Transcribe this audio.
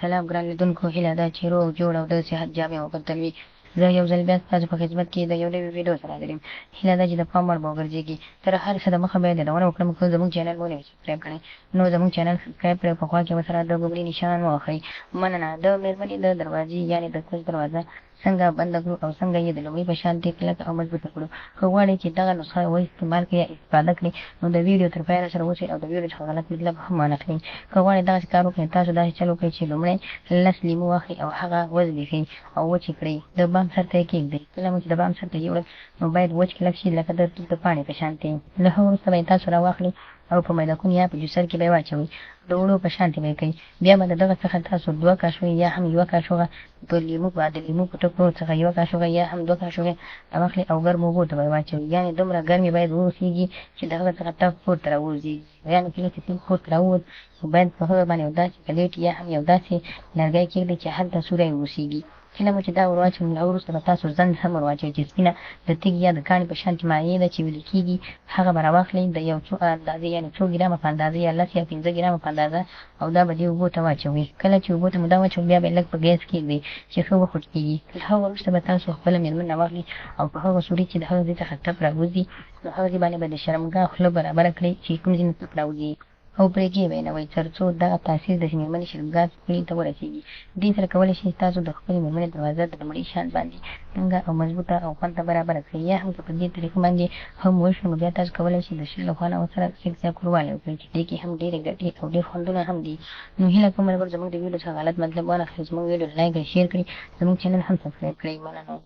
سلام ګران لیدونکو هیله ده چې روغ جوړ او د صحت جامې مو پر تن وي. زه یو ځل بیا ستاسو په خدمت کې د یو نوي ویډیو سره حاضر یم. هیله ده چې د پام وړ به وګرځیږي. تر هر څه د مخه باید یادونه وکړم که زموږ چینل مو نه وي سبسکرایب کړی نو زموږ چینل سبسکرایب کړئ او په خوا کې ورسره د ګومړي نشان ووهئ. مننه. د میرمنې د دروازې یعنې د کوچ دروازه څنګه بنده کړو او څنګه یې د لومړي په شان تې کلکه او مضبوطه کړو؟ که غواړئ چې دغه نسخه و استعمال کړئ یا استفاده کړئ نو د ویډیو تر پایه راسره اوسئ او د ویډیو څخه غلط مطلب هم وانخلئ. که غواړئ دغسې کار وکړئ نو تاسو داسې چل وکړئ چې لومړی لس لیمو واخلئ او هغه وزبیښئ او وچ یې کړئ د بام سر ته یې کیږدئ. کله مو چې د بام سر ته یوړل نو باید وچ کلک شي لکه د توت د پاڼې په شانتې. له هغه وروسته به یې تاسو راواخلئ او په میده کون یا په جوسر کې به یې واچوئ د اوړو په شانتې به یې کړئ. بیا به د دغه څخه تاسو دوه کاشوغې یا هم یوه کاشوغه په لیمو په د لیمو په ټوکرو څخه یوه کاشوغه یا هم دوه کاشوغې راواخلئ او ګرمو اوبو ته به یې واچوئ یعنې دومره ګرمې باید واوسیږي چې د هغه څخه تپ پورته راووځي یعنې کله چې تپ پورته راووت نو باید په هغه باندې یو داسې پلیټ یا هم یو داسې لرګی کیږدئ چې هلته سوری واوسیږي. کله مو چې دا ور واچول نو وروسته به تاسو زند هم ور واچوئ چې سپینه د تیږې یا د کاڼي په شانتې مایع ده چې ویلي کیږي هغه به راواخلئ د یو څو اندازې یعنې څو ګرامه په اندازه یا لس یا پنځه ګرامه په اندازه او دا به دې اوبو ته واچوئ کله چې اوبو ته مو دا واچول بیا به یې لږ په ګیس کیږدئ چې ښه وخوټکیږي له هغه وروسته به تاسو خپله میرمن راواخلئ او په هغه سوري چې د هغه ځای څخه تپ راوځي نو هغه ځای باندې به د شرمګاه خوله برابره کړئ چې کوم ځای نه تپ راوځي. او پرې کې به یې نه وئ تر څو دغه تاثیر د مېرمنې شرمګاه خولې ته ورسېږي. دې سره کولی شئ تاسو د خپلې مېرمنې دروازه د لومړي شان باندې ټینګه او مضبوطه او خوند ته برابره کړئ. یا هم که په دې طریقه باندې هم وشو نو بیا تاسو کولی شئ د شا له خوا نه ورسره سیکس یا کوروالی وکړئ چې دې کې هم ډېرې ګټې او ډېر خوندونه هم دي. نو هیله کوم ملګرو زموږ د ویډیو څخه غلط مطلب وانخلئ زموږ ویډیو لایک کړئ، شیر کړئ، زموږ چینل هم سبسکرایب کړئ. مننه.